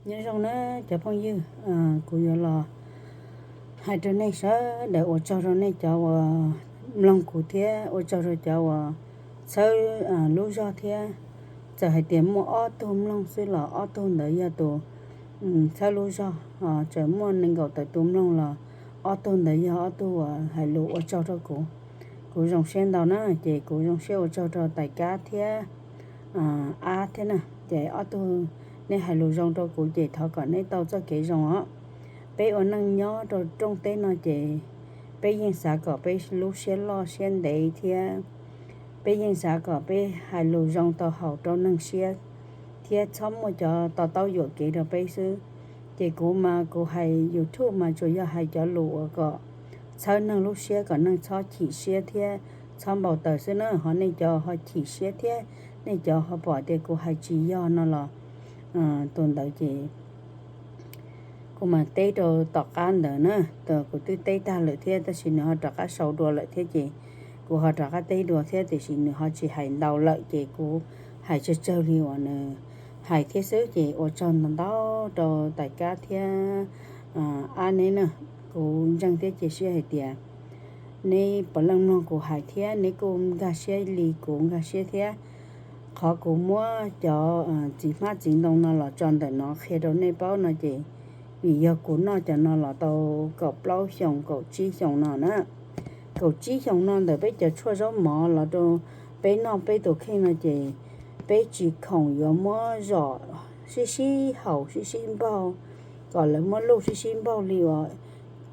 Nyob zoo na cov phooj ywg, kuv yuav los hais rau nej sawv daws ua tsaug rau nej cov uas mloog kuv thiab ua tsaug rau cov uas txhawb lub zog thiab. Txawm hais tias muaj ob tug mloog xwb los ob tug ntawd yog tus txhawb lub zog, txawm muaj nees nkaum tawm tus mloog los ob tug ntawd yog ob tug uas hais lus ua tsaug rau kuv. Kuv zoo siab ntau na, ces kuv zoo siab ua tsaug rau Tais Kab thiab Ab thiab na. Ces ob tug nej hais lus zoo rau kuv ces thov kom nej tau txoj kev zoo os. Peb ua neej nyob rau rooj teb no ces peb yeej xav kom peb lub siab loj siab ntev thiab peb yeej xav kom peb hais lus zoo tau haum rau neeg siab thiab txhob muaj cov to taub yuam kev rau peb xwb. Ces kuv mas kuv hais YouTube mas tsuas yog hais cov lus uas kom txhawb neeg lub siab kom neeg txhob chim siab thiab txhob npau taws xwb na. Ho nej cov ho chim siab thiab nej cov ho pom tias kuv hais tsis yog no los tus ntawd ces kuv mam teb rau tom qab ntawd na. Kuv twb teb tag lawm thiab tab sis nws ho rov qab sau dua lawm thiab ces kuv ho rov qab teb dua thiab tiam sis nws ho tsis hais ntau lawm ces kuv hais tsawg tsawg li uas nws hais thiab xwb. Ces ua tsaug ntau ntau rau Tais Kab thiab Ab neb na. Kuv ntseeg thiab cia siab hais tias neb puav leej mloog kuv hais thiab neb kuj nkag siab li kuv nkag siab thiab. Qhov kuv muab cov txiv hmab txiv ntoo no los tso ntawm no qhia rau nej paub no ces vim yog kuv noj cov no los tau kaum plaub xyoos kaum tsib xyoos no na. Kaum tsib xyoos no ntawm peb cov tshuaj zaub mov los rau peb noj peb tus kheej no ces peb tsis khoom yuav muab zom sib sib haus sib sib npaug kom lawv muab luj sib sib npaug li uas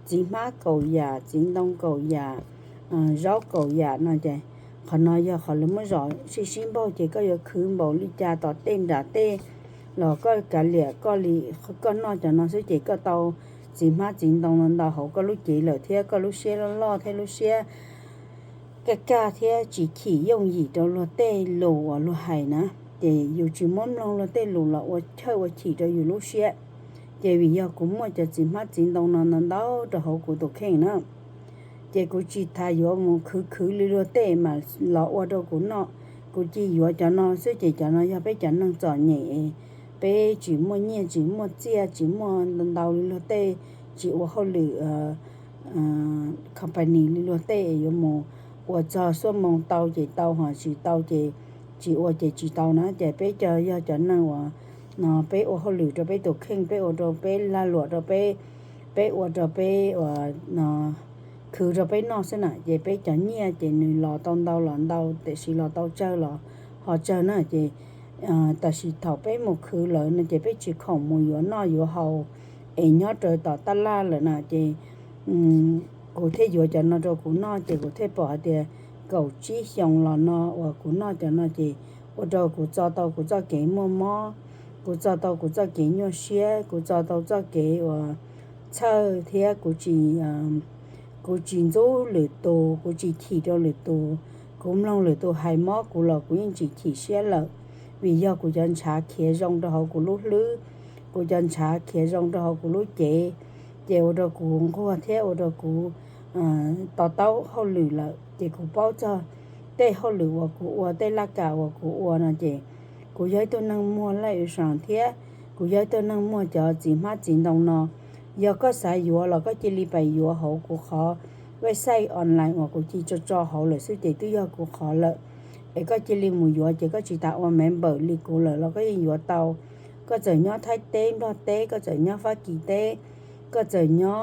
txiv hmab kaum yam, txiv ntoo kaum yam, zaub kaum yam no ces qhov no yog qhov lawv muab zom sib sib npaug ces koj yuav khwv npaum li cas tom tej nram tej los koj kav liam koj li, koj noj cov no xwb ces koj tau txiv hmab txiv ntoo no ntau hauv koj lub cev lawm thiab koj lub siab loj loj thiab lub siab kaj kaj thiab tsis chim yooj yim rau luag tej lus uas luag hais na. Ces yus tsis muab mloog luag tej lus los ua chawj ua chim rau yus lub siab. Ces vim yog kuv muaj cov txiv hmab txiv ntoo no ntau ntau rau hauv kuv tus kheej na, ces kuv tsis tas yuav mus khwv khwv li luag tej mas los ua rau kuv noj. Kuv cia yuav cov no xwb ces cov no yog peb cov neeg txom nyem, peb tsis muaj nyiaj tsis muaj txiaj tsis muaj ntau li luag tej, tsis ua hauj lwm company li luag tej yuav mus ua txog xuab moos tau ces tau, ho tsis tau ces tsis ua ces tsis tau na. Ces peb cov yog cov neeg uas no peb ua hauj lwm rau peb tus kheej, peb ua rau peb lag luam rau peb, peb ua rau peb uas no khwv rau peb noj xwb na. Ces peb cov nyiaj ces nws los tau ntau los ntau, tiam sis los tau tsawg los ho tsawg na. Ces tam sim thaum peb mus khwv lawm no ces peb tsis khoom mus yuav noj yuav haus es nyob raws tom tab laj lawm na. Ces kuv thiaj yuav cov no rau kuv noj ces kuv thiaj pom hais tias kaum tsib xyoos los no uas kuv noj cov no ces ua rau kuv txo tau kuv txoj kev muaj mob, kuv txo tau kuv txoj kev nyuaj siab, kuv txo tau txoj kev uas txhawj thiab kuv tsis, kuv tsis ntxub lwm tus, kuv tsis chim rau lwm tus. Kuv mloog lwm tus hais mob kuv los kuv yeej tsis chim siab lawm, vim yog kuv cov ntshav khiav zoo rau hauv kuv lub hlwb, kuv cov ntshav khiav zoo rau hauv kuv lub cev, ces ua rau kuv nquag thiab ua rau kuv to taub hauj lwm lawm. Ces kuv paub txog tej hauj lwm uas kuv ua, tej laj kam uas kuv ua no ces kuv yog ib tug neeg muag laj ua saas thiab kuv yog ib tug neeg muag cov txiv hmab txiv ntoo no. Yog koj xav yuav los koj cia li pais yuav hauv kuv qhov website online uas kuv cia tso tso hauv lawm xwb ces twb yog kuv qhov lawm. Es koj cia li mus yuav ces koj tsis tas ua member li kuv lawm los koj yeej yuav tau. Koj txawm nyob Thaib teb, Nplog teb, koj txawm nyob Fab Kis teb, koj txawm nyob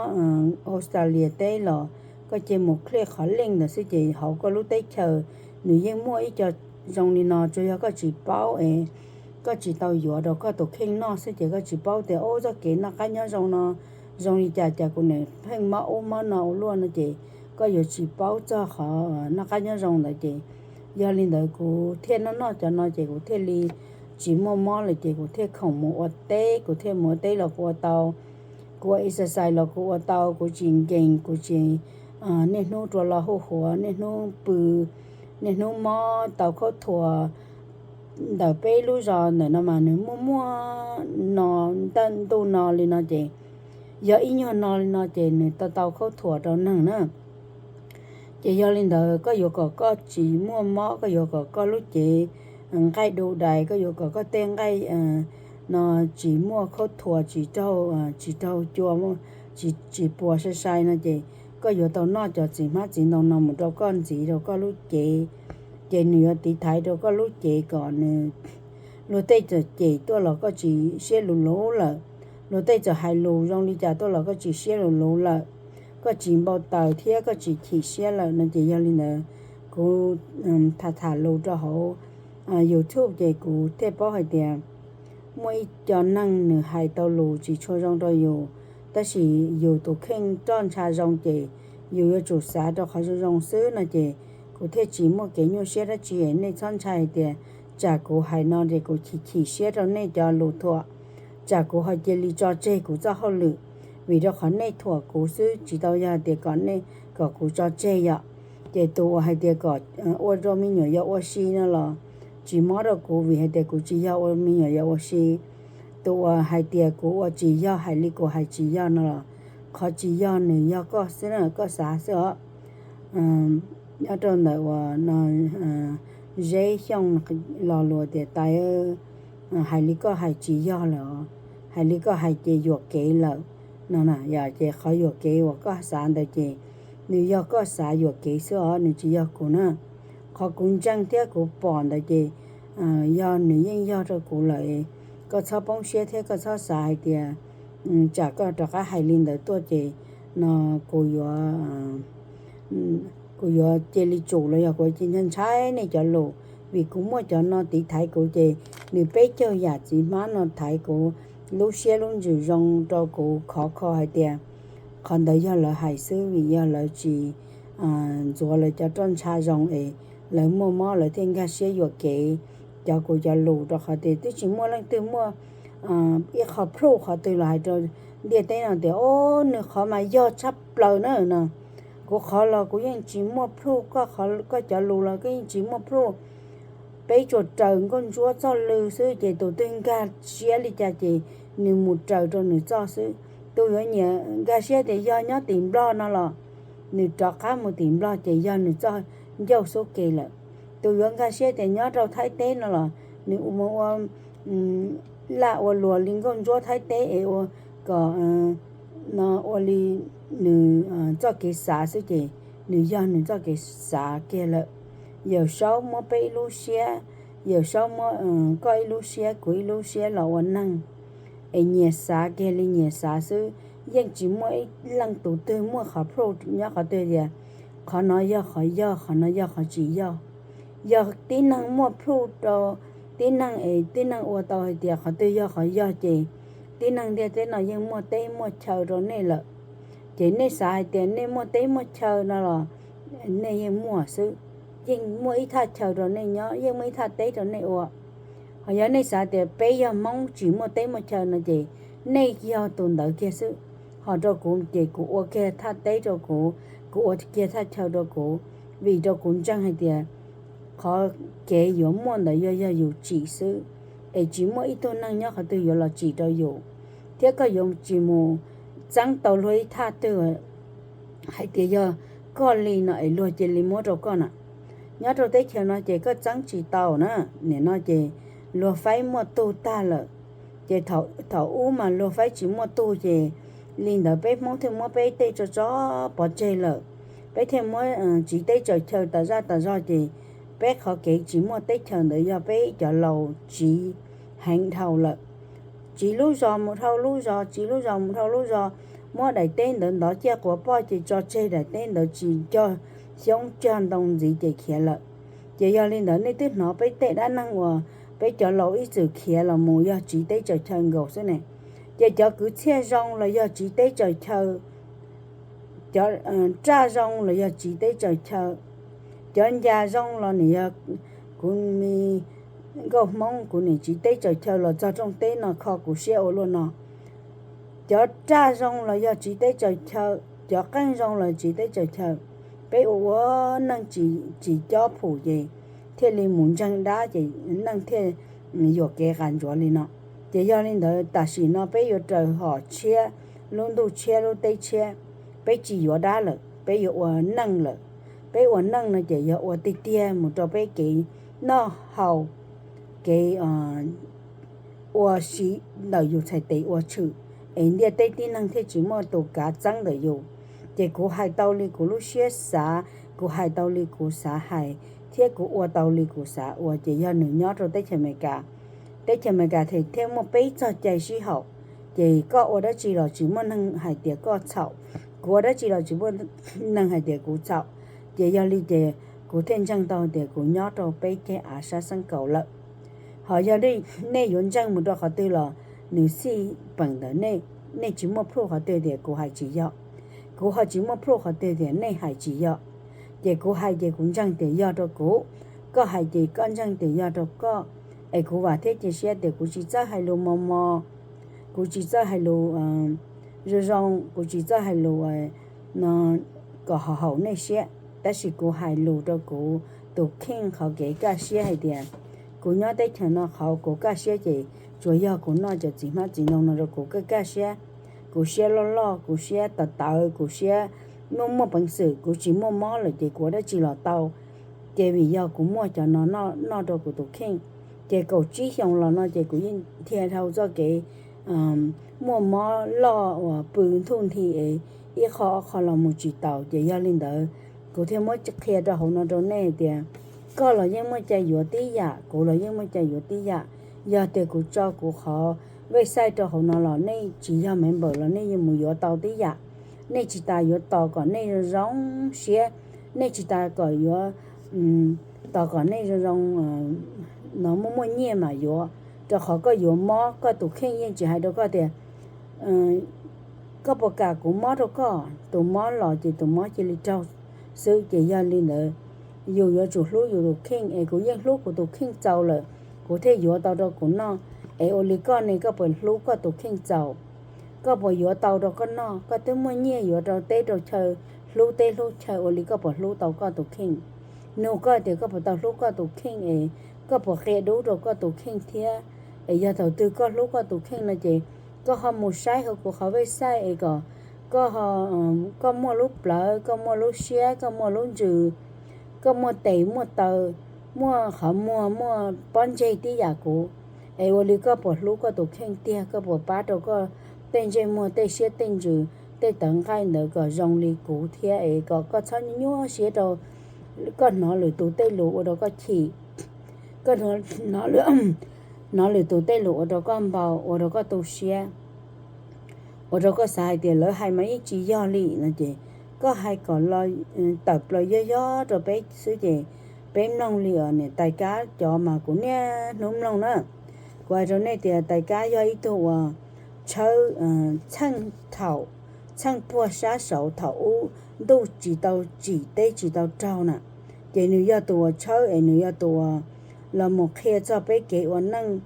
Australia teb los koj cia mus click qhov link ntawd xwb ces hauv koj lub teb chaws nws yeej muaj ib co zoo li no, tsuas yog koj tsis paub es koj tsis tau yuav rau koj tus kheej noj xwb ces koj tsis paub tias ub txoj kev noj qab nyob zoo no zoo li cas, cas kuv niam pheej mob ub mob no ua luaj no ces koj yuav tsis paub txog qhov noj qab nyob zoo ntawd ces yog li ntawd kuv thiaj noj noj cov no ces kuv thiaj li tsis muaj mob lawm ces kuv thiaj khoom mus ua teb, kuv thiaj mus ua teb los kuv ua tau, kuv ua exercise los kuv ua tau, kuv tsis nkees, kuv tsis niaj hnub rua lo huj huav, niaj hnub pw, niaj hnub mob tau khaub thuas. Ntawm peb lub zos ntawm no mas nws muaj muaj no, ntuj no li no ces yog ib nyuag no li no ces nws tau tau khaub thuas rau neeg na. Ces yog li ntawd koj yuav kom koj tsis muaj mob, koj yuav kom koj lub cev nqaij du dais, koj yuav kom koj tej nqaij no tsis muaj khaub thuas, tsis raug, tsis raug cua, tsis, tsis puas sai sai no ces koj yuav tau noj cov txiv hmab txiv ntoo no mus rau koj ntxiv rau koj lub cev. Ces nws yuav tiv thaiv rau koj lub cev kom nws, luag tej txawm cem tuaj los koj tsis siab lus luv lawm, luag tej txawm hais lus zoo li cas tuaj los koj tsis siab lus luv lawm, koj tsis npau taws thiab koj tsis chim siab lawm no ces yog li ntawd kuv tham tham lus rau hauv YouTube ces kuv thiaj paub hais tias muaj ib co neeg nws hais tau lus tsis tshua zoo rau yus, tab sis yus tus kheej roj ntsha zoo ces yus yuav tsum xav rau qhov zoo zoo xwb no ces kuv thiaj tsis muaj kev nyuaj siab dab tsi. Nej txhob ntshai hais tias tsam kuv hais no ces kuv chim chim siab rau nej cov lus thuam, tsam kuv ho cia li tso tseg kuv txoj hauj lwm vim rau qhov nej thuam kuv xwb, tsis tau yog tias kom nej, kom kuv tso tseg yom. Ces tus uas hais tias kom ua rau me nyuam yaus ua si no los tsis mob rau kuv vim hais tias kuv tsis yog ua me nyuam yaus ua si. Tus uas hais tias kuv ua tsis yog, hais li kuv hais tsis yog no los qhov tsis yog nws yog koj xwb na, koj xav xwb os. Nyob rau ntawm uas no Zeb Xyooj lo lus tias tais, hais li koj hais tsis yog lawm os, hais li koj hais ces yuam kev lawm no na. Yog ces qhov yuam kev uas koj xav ntawd ces nws yog koj xav yuam kev xwb os, nws tsis yog kuv na. Qhov kuv ntseeg thiab kuv pom ntawd ces yog nws yeej yog rau kuv lawm. Koj txhob poob siab thiab koj txhob xav hais tias tsam koj rov qab hais li ntawd tuaj ces no kuv yuav, kuv yuav cia li tsum los yog kuv cia li ntshai nej cov lus, vim kuv muaj cov no tiv thaiv kuv ces nws peb caug yam txiv hmab no thaiv kuv lub siab lub ntsws zoo rau kuv khov kho hais tias qhov ntawd yog lawv hais xwb vim yog lawv tsis ntxuav lawv cov roj ntsha zoo es lawv muaj mob lawv thiaj nkag siab yuam kev cov kuv cov lus rau qhov tias twb tsis muaj leej twg muaj ib qho proof qhov twg los hais rau ntiaj teb no tias o nws qhov mas yog tshaj plaws na no. Kuv qhov los kuv yeej tsis muaj proof, koj cov lus los koj yeej tsis muaj proof. Peb tsuas raws nkauj ntsuab txoj lw xwb ces tus twg nkag siab li cas ces nws mus raws rau nws txoj xwb. Tus yuav nyiam nkag siab tias yog nyob tim Nplog no los nws rov qab mus tim Nplog ces yog nws txoj ncauj xub ke lawm. Tus yuav nkag siab tias nyob rau Thaib teb no los nws mus ua laj ua luam li nkauj ntsuab Thaib teb es ua kom no ua li nws txoj kev xav xwb ces nws yog nws txoj kev xav kiag lawm. Yawm Saub muab peb ib lub siab, Yawm Saub muab koj ib lub siab kuv ib lub siab los ua neeg es nyias xav kiag li nyias xav xwb, yeej tsis muaj ib leej tus twg muaj qhov proof nyob qhov twg tias qhov no yog qhov yog, qhov no yog qhov tsis yog. Yog tib neeg muaj proof rau tib neeg es tib neeg ua tau hais tias qhov twg yog qhov yog ces tib neeg ntiaj teb no yeej muaj teb muaj chaw rau nej lawm. Ces nej xav hais tias nej muaj teb muaj chaw no los nej yeej muaj xwb, yeej muaj ib thaj chaw rau nej nyob, yeej muaj ib thaj teb rau nej ua. Ho yog nej xav tias peb yog Hmoob tsis muaj teb muaj chaw no ces nej yog tus ntawd kiag xwb. Ho rau kuv ces kuv ua kiag thaj teb rau kuv, kuv ua kiag thaj chaw rau kuv, vim rau kuv ntseeg hais tias qhov kev yuav muaj ntawd yog, yog yus tsim xwb, es tsis muaj ib tug neeg nyob qhov twg yuav los tsim rau yus, thiab koj yuav tsis mus txeeb tau luag ib thaj twg hais tias yog koj li no es luag cia li muab rau koj na. Nyob rau teb chaws no ces koj txeeb tsis tau na, nim no ces luag faib muaj tug tag lawm. Ces thaum ub mas luag faib tsis muaj tug ces li ntawd peb Hmoob thiaj muab peb tej tso tso pov tseg lawm. Peb thiaj muab tsiv teb tsaws chaw tas zaj tas zog ces peb qhov kev tsis muaj teb chaws ntawd yog peb cov laus tsiv heev dhau lawm. Tsiv lub zos mus dhau lub zos, tsiv lub zos mus dhau lub zos, muab daim teb ntawd ntov ciaj quav poj ces tso tseg daim teb ntawd tsis cog xyoob cog ntoo ntxiv ces khiav lawm. Ces yog li ntawd nej twb hnov peb tej dab neeg uas peb cov laus ib txwm khiav los mus yog tsiv teb tsaws chaw nkaus xwb ne. Ces cov kwv txhiaj zoo los yog tsiv teb tsaws chaw, cov raj zoo los yog tsiv teb tsaws chaw, cov ncas zoo los nim yog kuv me nkauj Hmoob kuv nim tsiv teb tsaws chaw los txog rooj teb no kho kuv siab ua luaj no. Cov raj zoo los yog tsiv teb tsaws chaw, cov qeej zoo los tsiv teb tsaws chaw. Peb ua ua neej tsis cob phum ces thiaj li mus ntseeg dab ces neej thiaj yuam kev qas ntsuav li no. Ces yog li ntawd tam sim no peb yuav raws hom tshiab, lub ntuj tshiab lub teb tshiab, peb tsis yuav dab lawm, peb yuav ua neej lawm. Peb ua neej no ces yog ua tiag tiag mus rau peb kev noj haus, kev ua si ntawm yus txhais tes ua tshwm, es ntiaj teb tib neeg thiaj tsis muaj tus kav txeeb ntawm yus. Ces kuv hais tau li kuv lub siab xav, kuv hais tau li kuv xav hais, thiab kuv ua tau li kuv xav ua. Ces yog nws nyob rau teb chaws Amelikas, teb chaws Amelikas thiaj muaj peb txoj cai sib haum. Ces koj ua dab tsi los tsis muaj neeg hais tias koj txhaum, kuv ua dab tsi los tsis muaj neeg hais tias kuv txhaum. Ces yog li ces kuv thiaj ntseeg tau tias kuv nyob rau peb ceg av sab xeeb kaum lawm. Ho yog nej yuav ntseeg mus rau qhov twg los nws xij peem ntawm nej, nej tsis muaj proof qhov twg tias kuv hais tsis yog, kuv ho tsis muaj proof qhov twg tias nej hais tsis yog. Ces kuv hais ces kuv ntseeg tias yog rau kuv, koj hais ces koj ntseeg tias yog rau koj. Es kuv vam thiab cia siab tias kuv tsis txawj hais lus mos mos, kuv tsis txawj hais lus zoo zoo, kuv tsis txawj hais lus kom ho haum nej siab, tab sis kuv hais lus rau kuv tus kheej qhov kev kaj siab hais tias kuv nyob teb chaws no qhov kuv kaj siab ces tsuas yog kuv noj cov txiv hmab txiv ntoo no rau kuv kaj kaj siab. Kuv siab loj loj, kuv siab tawv tawv, kuv siab muaj muaj peev xwm, kuv tsis muaj mob lawm ces kuv ua dab tsi los tau. Ces vim yog kuv muaj cov no noj rau kuv tus kheej, ces kaum tsib xyoos los no ces kuv yeej dhia dhau txoj kev muaj mob loj uas pw ntuj nthi es ib qho ob qho los mus tsis taus. Ces yog li ntawd kuv thiaj muab qhia rau hauv no rau nej tias koj los yeej muaj cai yuav tib yam, kuv los yeej muaj cai yuav tib yam. Yog tias kuv tso kuv qhov website rau hauv no los nej tsis yog member los nej yeej mus yuav tau tib yam. Nej tsis tas yuav tos kom nej zoo zoo siab, nej tsis tas kom yuav tos kom nej zoo zoo no muaj muaj nyiaj mas yuav, rau qhov koj yuav mob koj tus kheej. Yeej tsis hais rau koj tias koj puas kam kuv mob rau koj, tus mob los ces tus mob cia li raug xwb. Ces yog li ntawd yus yuav tsum hlub yus tus kheej, es kuv yeej hlub kuv tus kheej txaus lawm kuv thiaj yuav tau rau kuv noj. Es ua li koj ne, koj puas hlub koj tus kheej txaus? Koj puas yuav tau rau koj noj? Koj twb muaj nyiaj yuav rau teb rau chaw, hlub teb hlub chaw, ua li koj puas hlub tau koj tus kheej? Nug koj tias koj puas tau hlub koj tus kheej es koj puas qia dub rau koj tus kheej thiab? Es yog thaum twg koj hlub koj tus kheej no ces koj ho mus saib hauv kuv qhov website es kom koj, koj muaj lub plawv, koj muaj lub siab, koj muaj lub ntsws, koj muaj tes muaj taw, muaj qhov muag, muaj pob ntseg tib yam kuv. Es ua li koj puas hlub koj tus kheej tiag? Koj puas pab rau koj tej ntsej muag, tej siab, tej ntsws, tej tawv nqaij ntawd kom zoo li kuv thiab es kom koj txhob nyuaj siab rau koj hnov lwm tus tej lus ua rau koj chim, koj hnov lwm tus tej lus ua rau koj npau, ua rau koj tu siab, ua rau koj xav hais tias lawv hais mas yeej tsis yog li no ces koj hais kom tawm plaws yog yog rau peb xwb ces peb mloog li os. Niam tais kab cov mas kuv niaj hnub mloog na. Kuv hais rau nej tias tais kab yog ib tug uas tshawb txheej thaum, txheej puag sab saud thaum ub ntuj tsis tau tsim teb tsis tau raug na, ces nws yog tus uas tshawb es nws yog tus uas los mus qhia txog peb kev ua neej,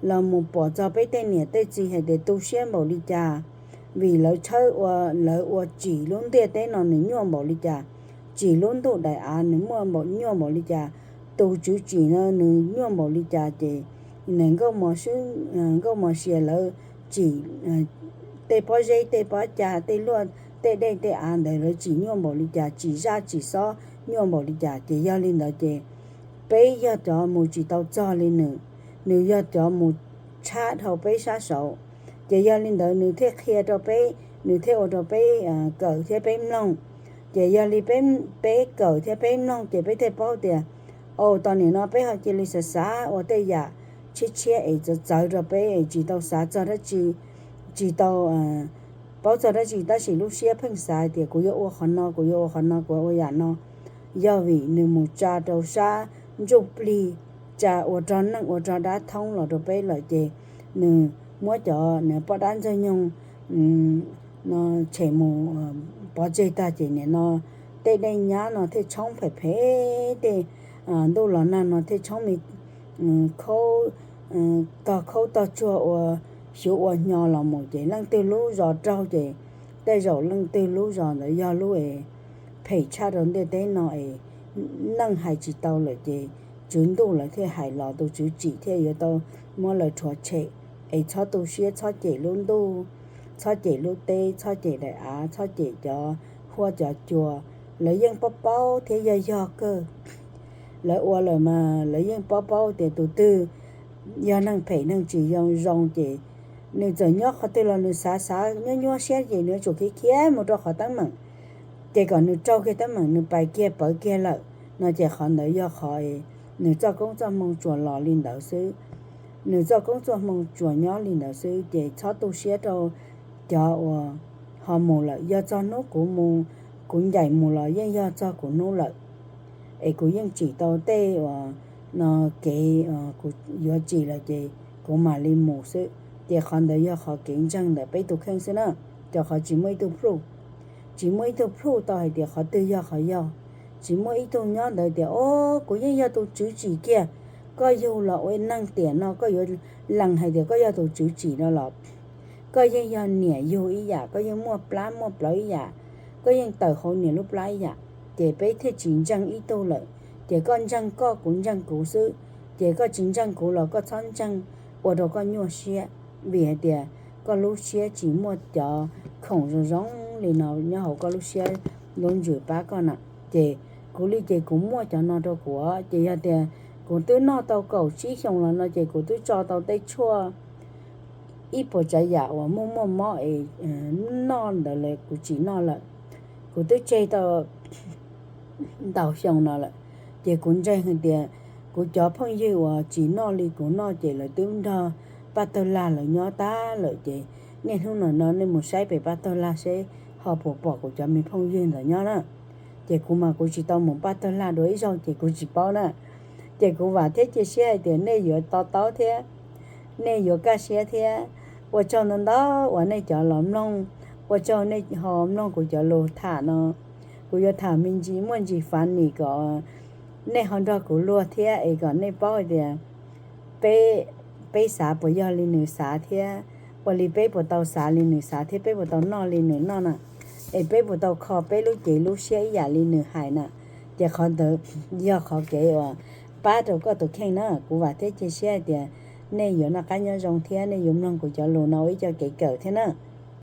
los mus pom txog peb tej niam tej txiv hais tias tu siab npaum li cas, vim lawv tshawb ua, lawv ua tsim lub ntiaj teb no nws nyuaj npaum li cas, tsim lub ntuj daim av nws muaj nyuaj npaum li cas, tus tswv tsim no nws nyuaj npaum li cas ces nws nkauj mos, nkauj mos sia lawv tsim tej pob zeb tej pob cag tej luaj tej dej tej av ntawd lawv tsim nyuaj npaum li cas, tsim zaj tsim xob nyuaj npaum li cas. Ces yog li ntawd ces peb yog cov mus tsis tau txog li nws, nws yog cov mus tshab dhau peb sab saud. Ces yog li ntawd nws thiaj qhia rau peb, nws thiaj ua rau peb kawm thiab peb mloog. Ces yog li peb kawm thiab peb mloog ces peb thiaj paub tias, au, tau nim no peb ho cia li xav xav ua tej yam tshiab tshiab es txawv txawv rau peb es tsis tau xav txog dab tsi, tsis tau paub txog dab tsi, tab sis lub siab pheej xav tias kuv yuav ua qhov no, kuv yuav ua qhov no, kuv ua yam no. Yog vim nws mus tsa rau sab ntsuj plig, tsa ua rog neej ua rog dab thoob los rau peb lawm ces nws muab cov poj dab ntxawg nyoog no tshem mus pov tseg tag ces nim no tej dej nyab no thiaj tshoob phem phem, tej ntuj los nag no thiaj tshoob me khaub, tog khaub tog tsuag ua xyuv ua hnyo los mus ces leej twg lub zos raug ces tej zaum leej twg lub zos ntawd yog lub es phem tshaj rau ntiaj teb no es neej hais tsis tau lawm ces tswv ntuj lawv thiaj hais los tus tswv tsim thiaj yuav tau muab lawv rhuav tshem. Es txhob tu siab, txhob cem lub ntuj, txhob cem lub teb, txhob cem daim av, txhob cem cov huab cov cua. Lawv yeej paub paub thiab yog yog kawg. Lawv ua lawm mas lawv yeej paub paub tias tus twg yog neeg phem neeg tsis zoo zoo ces nws txawm nyob qhov twg los nws xav xav nyuaj nyuaj siab ces nws yuav tsum khiav khiav mus rau qhov teeb meem, ces kom nws raug kiag teeb meem nws pais kiag pawv kiag lawm no ces qhov ntawd yog qhov nws txoj koob txoj hmoo tsuas los li ntawd xwb. Nws txoj koob txoj hmoo tsuas nyob li ntawd xwb ces txhob tu siab rau cov uas ho mus lawm. Yog txog hnub kuv mus, kuv ncaim mus los yeej yog txog kuv hnub lawm, es kuv yeej tsim tau tej uas no kev kuv yuav tsim lawm ces kuv mam li mus xwb. Ces qhov ntawd yog qhov kev ntseeg ntawm peb tus kheej xwb na, rau qhov tsis muaj ib tug plhuj, tsis muaj ib tug plhuj tau hais tias qhov twg yog qhov yog, tsis muaj ib tug nyob ntawd tias o kuv yeej yog tus tswv tsim kiag. Koj yug los ua neeg tiam no koj yuav lees hais tias koj yog tus tswv tsim no los koj yeej yog niam yug ib yam, koj yeej muaj plab muaj plawv ib yam, koj yeej tawm hauv niam lub plab ib yam, ces peb thiaj tsis ntseeg ib tug lawm. Ces koj ntseeg koj, kuv ntseeg kuv xwb, ces koj tsis ntseeg kuv los koj txhob ntseeg ua rau koj nyuaj siab, vim hais tias koj lub siab tsis muaj cov khoom zoo zoo li no nyob hauv koj lub siab lub ntsws pab koj na. Ces kuv li ces kuv muaj cov no rau kuv, ces yog tias kuv twb noj tau kaum tsib xyoos los no ces kuv twb tso tau tej tshuaj ib puas tsav yam uas muaj muaj mob es noj ntawd lawm kuv tsis noj lawm. Kuv twb tseg tau ntau xyoo no lawm, ces kuv ntseeg hais tias kuv cov phooj ywg uas tsis noj li kuv noj ces lawv twb nrog paj tawg lag lawv nyob tag lawm, ces niaj hnub no no nej mus saib pem paj tawg lag seb ho puas pom kuv cov me phooj ywg ntawd nyob na. Ces kuv mas kuv tsis tau mus paj tawg lag dua ib zaug ces kuv tsis paub na. Ces kuv vam thiab cia siab hais tias nej yuav to taub thiab nej yuav kaj siab thiab. Ua tsaug ntau ntau uas nej cov los mloog, ua tsaug nej ho mloog kuv cov lus tham no. Kuv yuav tham me ntsis muaj ntsis fav nis kom nej ho nrog kuv luag thiab es kom nej paub hais tias peb, peb xav puas yog li nws xav thiab, ua li peb puas tau xav li nws xav thiab peb puas tau noj li nws noj na, es peb puas tau kho peb lub cev lub siab ib yam li nws hais na. Ces qhov ntawd yog qhov kev uas pab rau koj tus kheej na. Kuv vam thiab cia siab hais tias nej yuav noj qab nyob zoo thiab nej yuav mloog kuv cov lus no ua ib co kev kawm thiab na.